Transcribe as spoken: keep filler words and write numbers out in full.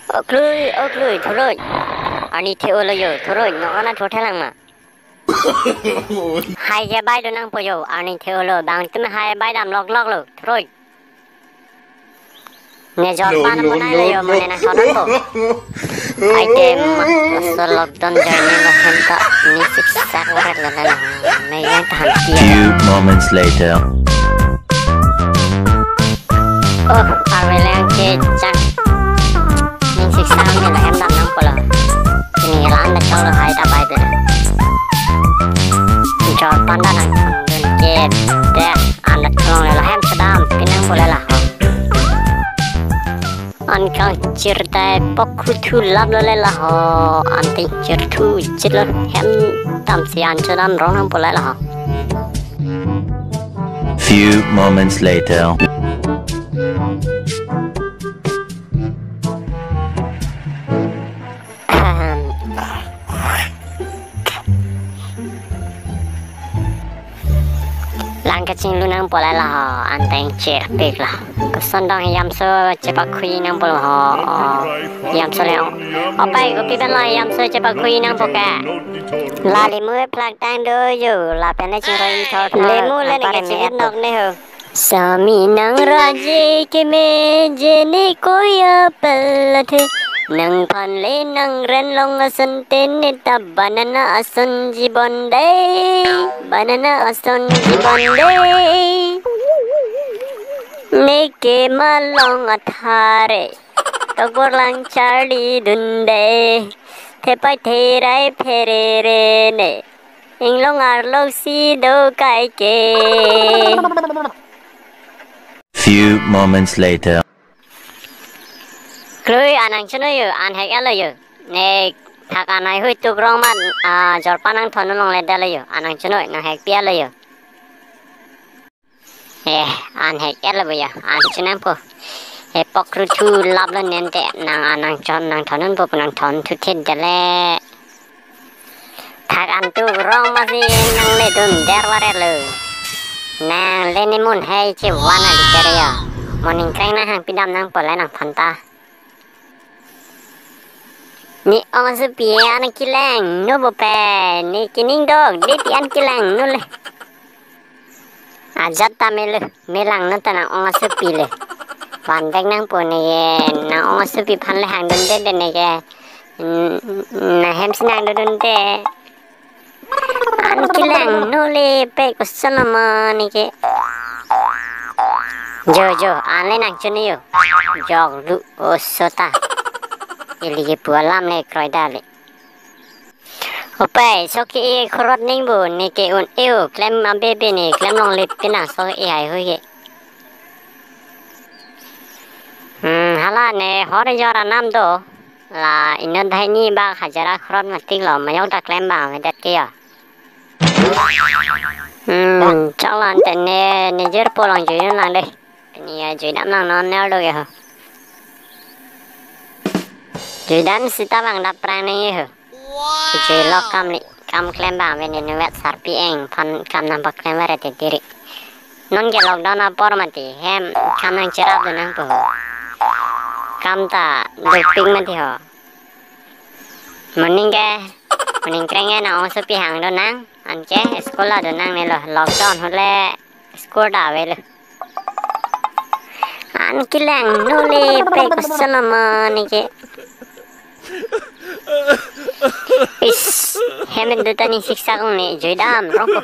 O klui, o klui, thuroi. Arni the-olo yo, thuroi, non ana thothe lang ma. Hai ke bai do nangpo yo, arni the-olo, bang tum hai bai dam lok lok lo, thuroi. Ne jor pan no, no, no, yo, no, mane nang thon po. Item, laso lockdown journey lo hem ta, ni siksak lo ret lo na, ne yang tahan kia. Few moments later. Oh, arve lang ke chang. Ni siksak ni lo hem dam nangpo lo. Ini lan da cholo hai ta bai de. Jor pan da nang dun ke de an da cholong le lo hem sedam pinang pole la. An kangchir tai pok khuthu lap lo le la ho. An te chir thu chit lo hem tam si an chedam rong nangpo le la ho. Few moments later. Ahem. Lang kachinglu nangpo le la ho, an teng chirpik la. Koson dong yamso chepakhui nangpo ho. Yamso le. Opai kopi ben lo yamso chepakhui nangpo ke. La lemu e plak tang do yo, lapen e chingroi thor thor. Lemu le ne kachingit nok ne ho. Sami nang raje ke me je ne koya pelathe. Nangphan le nangren long ason te ne ta banana ason jibon dei. Banana ason jibon dei. Ne ke malong athare. Tokbor lang charli dun dei. Thepai therai pherere ne. Inglong arlo si do kai ke. Few moments later. Klui anang chunoi yo, an hek alo yo. Ne thak anai hui tuk rong mat, ah, jor pan nang thon long le dalo yo. Anang chunoi, nang hek pi alo yo. Eh, an hek er lo ya, an chinam po. Eh, pok khuthu lap lo nente, nang anang chon, nang thon po, nang thon thu thet dele. Thak an tu rong masi nang le dun der warer lo. Nang le ne mun hai che wan a di ter ya. Moning kreng nang hang pidam nangpo le nang phanta. Ne ong asopi an kelang no bo pe, ne kining dok, ne ti an kelang no le. Ajat ta mele, melang no ta nang ong asopi le. Van vek nangpo ne ke, nang ong asopi phan le hang dun te de ne ke. N-, nang hem si nang dun te. An kelang no le pe koson lo ma ne ke. Jo, jo, an le nang chun yo. Jok lu oso ta. Ili ke pu alam le kroi da le. Opai, sok ke e khorot ning bo, ne ke un-e o, klem abebe ne, klem longle pinang sok e hai hui ke. Hmm, hala ne hor jor anam do, la inut dai ni bak hajar a khorot matik lo, mayong ta klem bang avedet ke ya. Hmm, chok lo ante ne, ne jor po long jui lang de. Pini ya jui dam lang non nel do ke ho. Jui dam sita bang dap prang nang ye ho. Jui lok kam li, kam klem bang ave ne nuvet sarpi eng phan kam nang paklem vare te diri. Non ke lockdown apor mati hem kam nang cherap do nangpo. Kam ta doping mati ho. Moning ke, moning kreng ke nang ong asopi hang do nang, anke school la do nang ne lo, lockdown hule school ta ave lo. An kelang no le pe koson lo ma ne ke. Is, hem en do ta ni siksak ne, jui dam rong po.